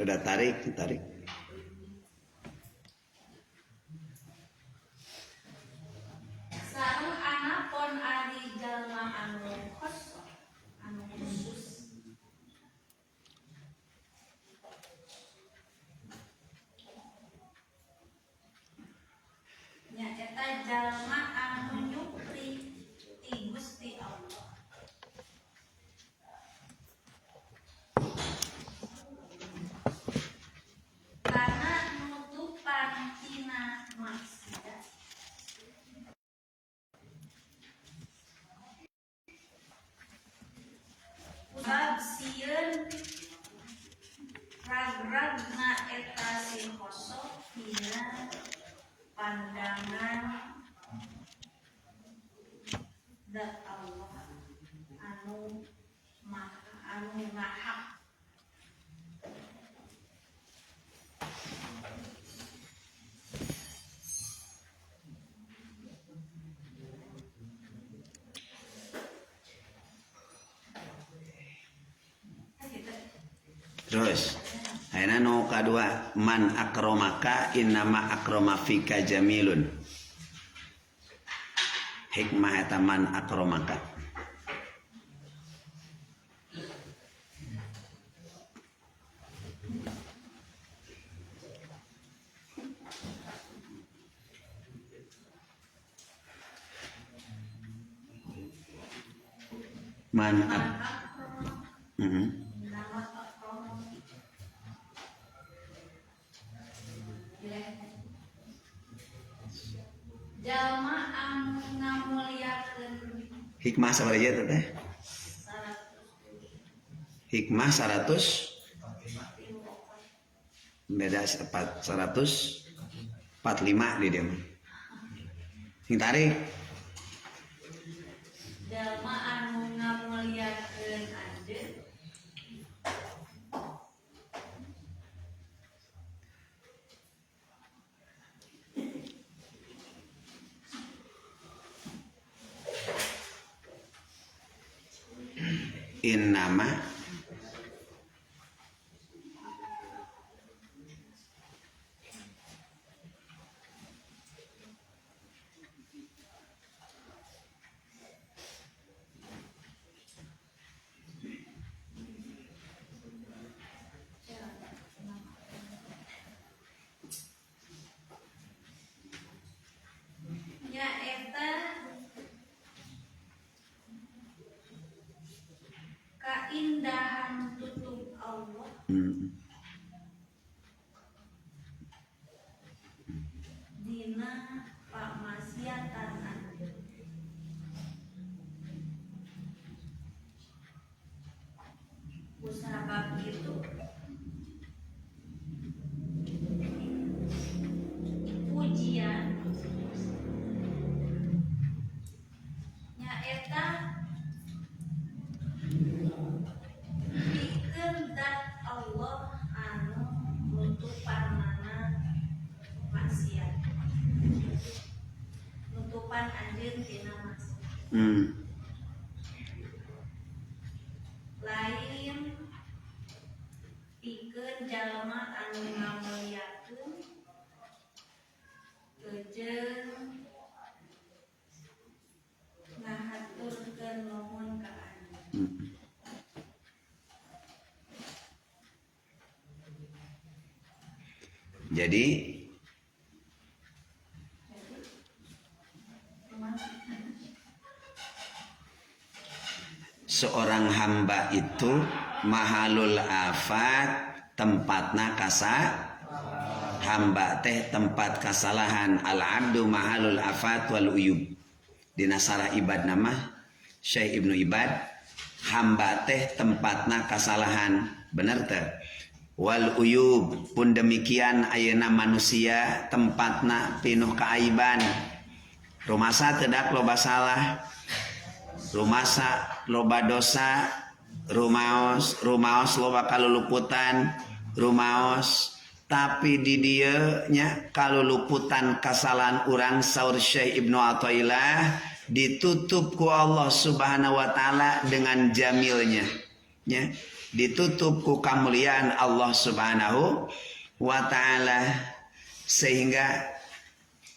Udah tarik, tarik. Sareng anapon ari jalma anu khosoh anu khusus nyaeta jalma anu nyupri ti Gusti Allah kana nutupan tina maksiat. Kusabab sieun ragragna eta si khosoh dina pandangan zat Allah anu maha anu ngahak. Terus ayeuna nu kadua man akromaka innama akroma fika jamilun. Hikmah eta man akromaka. Man ak Jalma anu ngamuliakeun Hikmah sabaraha teh? Hikmah 100 beda 145 di dia mah. Sing tarik. Jalma anu ngamuliakeun anjeun innama nyaeta kaindahan tutup Allah dina pamaksiatan anjeun. Kusabab kitu pujian nyaeta pikeun zat Allah anu nutupanana maksiat, nutupan anjeun tina maksiat. Lain pikeun jalma anu ngamuliakeun jeung ngahaturkeun nuhun ka anjeun. Jadi seorang hamba itu mahalul afat, tempatna kasa hamba teh tempat kasalahan. Al abdu mahalul afat wal uyub. Dina sarah ibad nama Syekh Ibnu Ibad, hamba teh tempatna kasalahan, bener teh? Wal uyub pun demikian ayeuna manusia tempatna pinuh kaaiban. Rumasa tedak loba salah, rumasa loba dosa, rumaos, rumaos loba kaluluputan, rumaos. Tapi di dieu nya kaluluputan kasalahan urang saur Syekh Ibnu Athaillah ditutup ku Allah Subhanahu wa taala dengan jamilnya. Nya. Ditutup ku kamuliaan Allah Subhanahu wa taala sehingga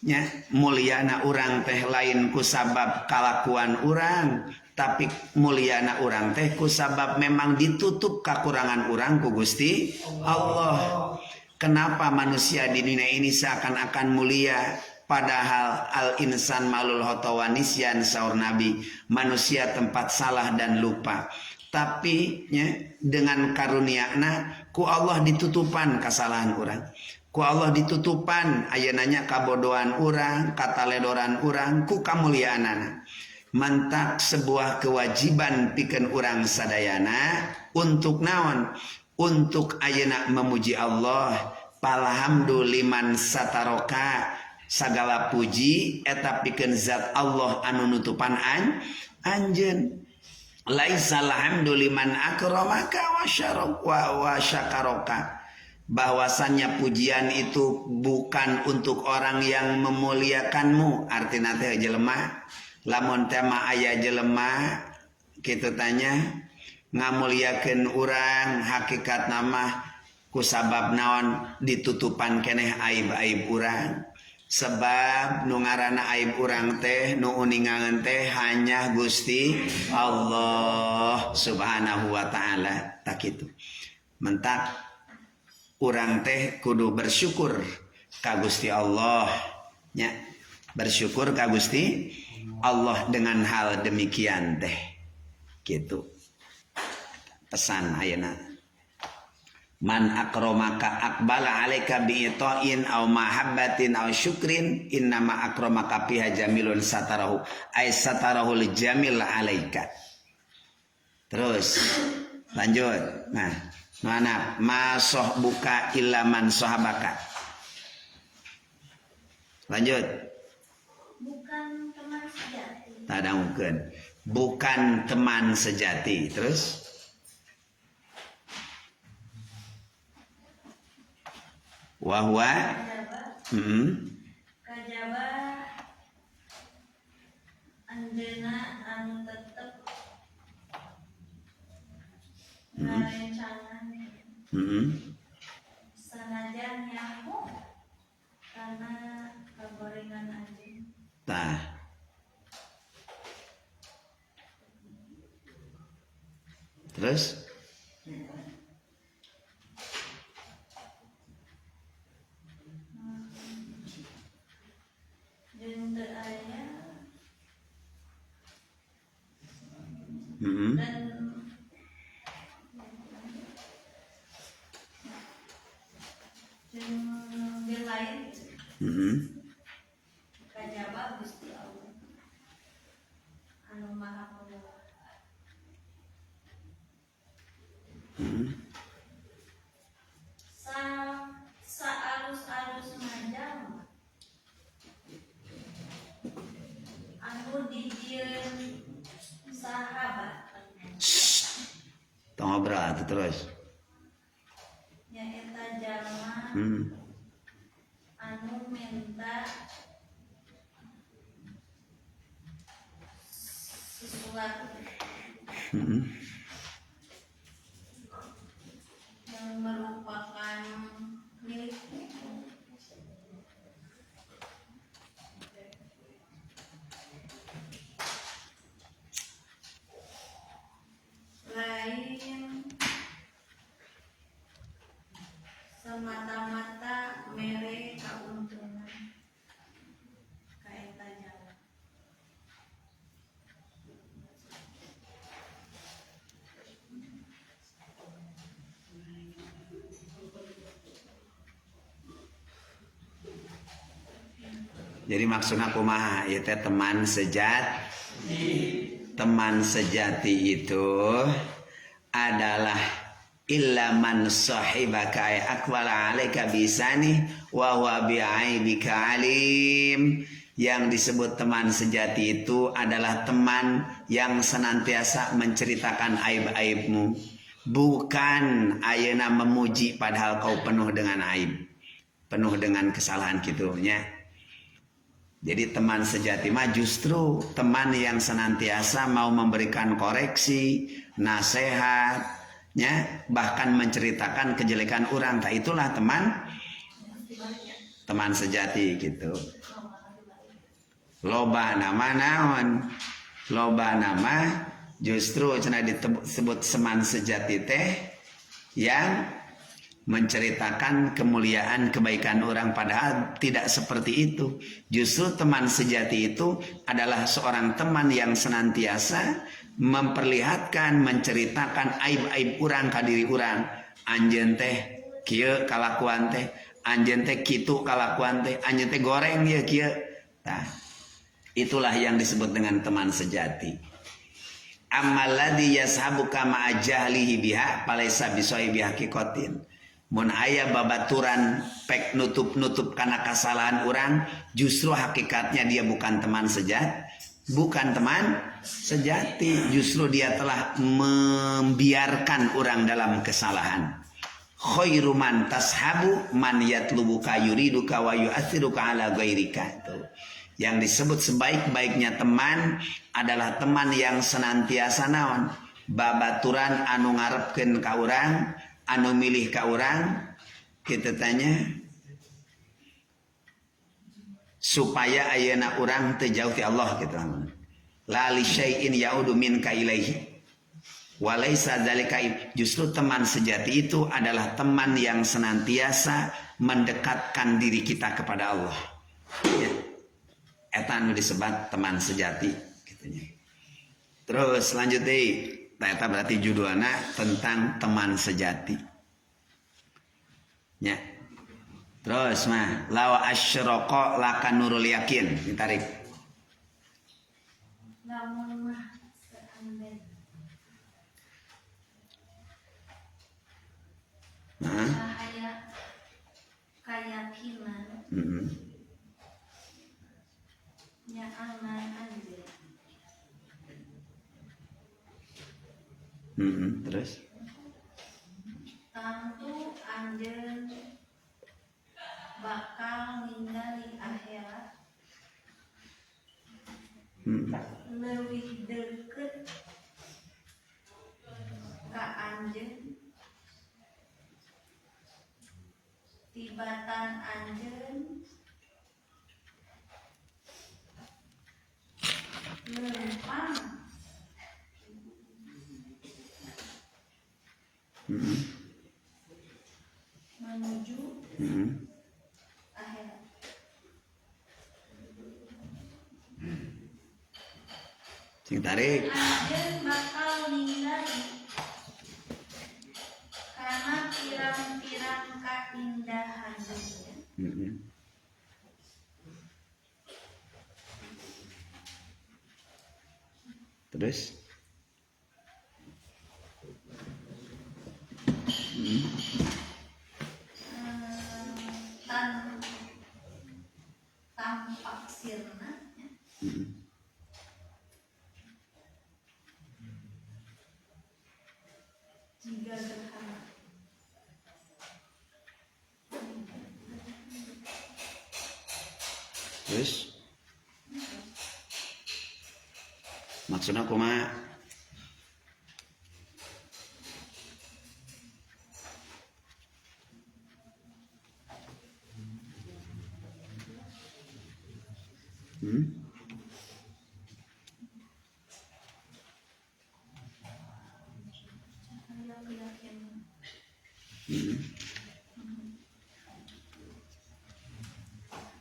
nya mulyana urang teh lain ku sabab kalakuan urang tapi mulyana urang teh ku sabab memang ditutup kakurangan urang ku Gusti Allah. Kenapa manusia di dunia ini seakan-akan mulia padahal al insan malul khotowa nisyan saur Nabi, manusia tempat salah dan lupa. Tapi nya dengan karuniana ku Allah ditutupan kesalahan urang. Ku Allah ditutupan ayeuna kabodohan urang, kataledoran urang ku kamuliaanana. Mantak sebuah kewajiban pikeun urang sadayana untuk naon? Untuk ayeuna memuji Allah. Palhamdu liman sataroka, sagala puji eta pikeun zat Allah anu nutupan anjeun. Laisal hamdu liman akramaka wa syaraka wa syakaroka. Bahwasannya pujian itu bukan untuk orang yang memuliakanmu, artina teh jelema. Lamun teh mah aya jelema kitu tanya ngamuliakeun urang, hakikat nama kusabab naon ditutupan keneh aib-aib urang. Sebab nu ngaranna aib urang teh nu uningangan teh hanya Gusti Allah Subhanahu wa taala. Tak kitu. Mentak urang teh kudu bersyukur ka Gusti Allah nya, bersyukur ka Gusti Allah dengan hal demikian teh gitu. Pesan ayeuna man akramaka aqbala alaika bi'ita'in aw mahabbatin aw syukrin innama akramaka fiha jamilun satarahu ay satarahul jamil alaika. Terus lanjut. Nah, mana ma buka illa man sahabaka. Lanjut. Bukan teman sejati. Tadangkeun. Bukan teman sejati. Terus wahwa kajaba anjeunna anu tetep ngarencangan sanajan nyaho kana kagorengan anjeun. Tah. Terus Dan lain kajaba Gusti Allah anu Maha Pemurah. Sa alus-alus majang anu dijieun sahabat. Tong ngobrol atuh terus. Nyaeta jalma anu minta sesuatu yang merupakan miliknya. Lain semata-mata mere kauntungan ka eta jalma. Jadi maksudna kumaha ieu teh teman sejati. Teman sejati itu adalah illa man sahibaka ay aqbala alaika bisani wa huwa bi'aibika alim. Yang disebut teman sejati itu adalah teman yang senantiasa menceritakan aib-aibmu, bukan ayeuna memuji padahal kau penuh dengan aib, penuh dengan kesalahan gitu nya. Jadi teman sejati mah justru teman yang senantiasa mau memberikan koreksi, nasihat, nya, bahkan menceritakan kejelekan orang. Tak itulah teman teman sejati gitu. Loba nama naon? Loba nama justru cenah disebut teman sejati teh yang menceritakan kemuliaan kebaikan orang, padahal tidak seperti itu. Justru teman sejati itu adalah seorang teman yang senantiasa memperlihatkan, menceritakan aib-aib urang ka diri urang. Anjeun teh kieu kalakuan teh, anjeun teh kitu kalakuan teh, anjeun teh goreng ieu kieu. Tah, itulah yang disebut dengan teman sejati. Ammal ladzi yashabuka ma'a jahlihi biha falaisa bisahibi haqiqatin. Mun aya babaturan pek nutup-nutup kana kasalahan urang, justru hakikatnya dia bukan teman sejati, bukan teman sejati, justru dia telah membiarkan orang dalam kesalahan. Khairu man tashabu man yatlubuka yuriduka wa yu'athiruka ala ghairika. Tuh. Yang disebut sebaik-baiknya teman adalah teman yang senantiasa naon, babaturan anu ngarepkeun ka urang, anu milih ka urang, kita tanya supaya ayeuna urang teu jauh ti Allah gitu. La li syai'in ya'udu minka ilaihi wa laisa dzalika. Justru teman sejati itu adalah teman yang senantiasa mendekatkan diri kita kepada Allah. Ya. Eta anu disebut teman sejati gitu nya. Terus lanjut deui. Nah, eta berarti judulna tentang teman sejati. Ya. Terus mah law asyraqa laka nurul yakin ditarik. Lamun mah seandainya cahaya keyakinan nyaangan anjeun. Terus tangtu anjeun bakal ningali akhirat leuwih deukeut ka anjeun tibatan anjeun leumpang menuju akhirat. Sing tarik. Anjeun bakal ningali karena pirang-pirang kaindahan dunia. Terus? Tampak sirna. Jika gerhana. Terus? Maksudnya kumaha?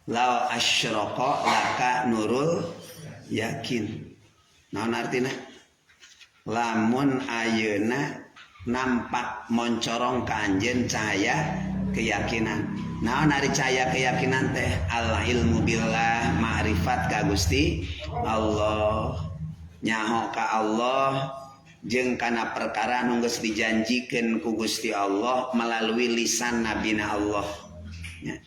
Lau asyraqa laka nurul yakin. Naon artina? Lamun ayeuna nampak moncorong ka anjeun cahaya keyakinan. Naon ari cahaya keyakinan teh? Al ilmu billah, ma'rifat ka Gusti Allah. Nyaho ka Allah jeung kana perkara nu geus dijanjikeun ku Gusti Allah melalui lisan nabina Allah. Ya.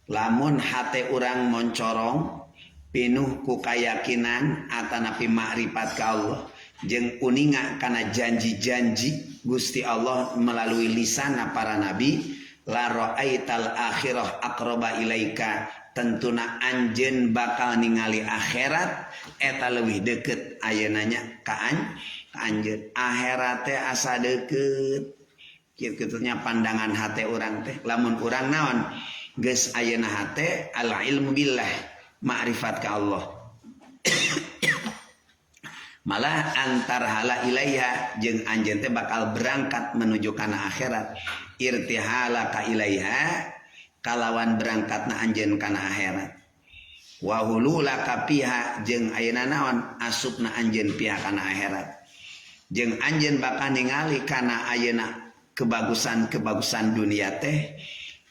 Lamun hate urang moncorong pinuh ku kayakinan atanapi makrifat ka Allah jeung uninga kana janji-janji Gusti Allah melalui lisan para nabi, la ra'aital akhirah aqraba ilaika Tentuna anjeun bakal ningali akhirat eta leuwih deukeut ayeuna nya ka anjeun. Akhirat teh asa deukeut. Kitu nya pandangan hate urang teh. Lamun urang naon? Geus ayeuna hate al ilmu billah, ma'rifat ka Allah. Malah antarhala ilaiha jeung anjeun teh bakal berangkat menuju kana akhirat. Irtihala ka ilaiha kalawan berangkatna anjeun kana akhirat. Wa hulula ka piha jeung ayeuna naon asupna anjeun piha kana akhirat. Jeung anjeun bakal ningali kana ayeuna kebagusan-kebagusan dunia teh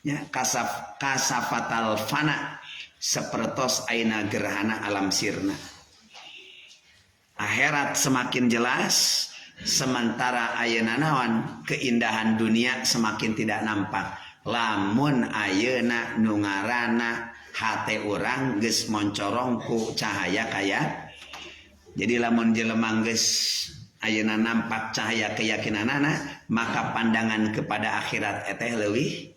nya kasafatal fana sapertos ayeuna gerhana alam sirna. Akhirat semakin jelas, sementara ayeuna naon keindahan dunia semakin tidak nampak. Lamun ayeuna nu ngaranna hate urang geus moncorong ku cahaya kaya. Jadi lamun jelema geus ayeuna nampak cahaya keyakinanana, maka pandangan kepada akhirat eteh leuwih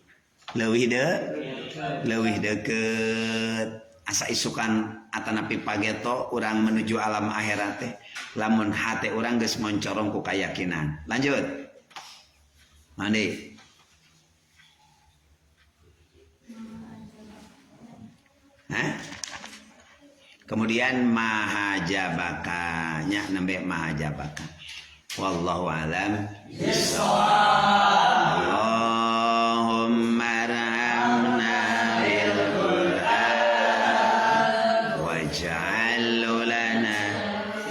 deukeut. Asa isukan atanapi pageto urang menuju alam akhirat teh lamun hate urang geus moncorong ku kayakinan. Lanjut. Mandi. Hah? Kemudian mahajabaka nya nembe mahajabaka. Wallahu alam bissawab. Allahumma arhamna bil Qur'an waj'al lana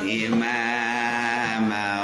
imama.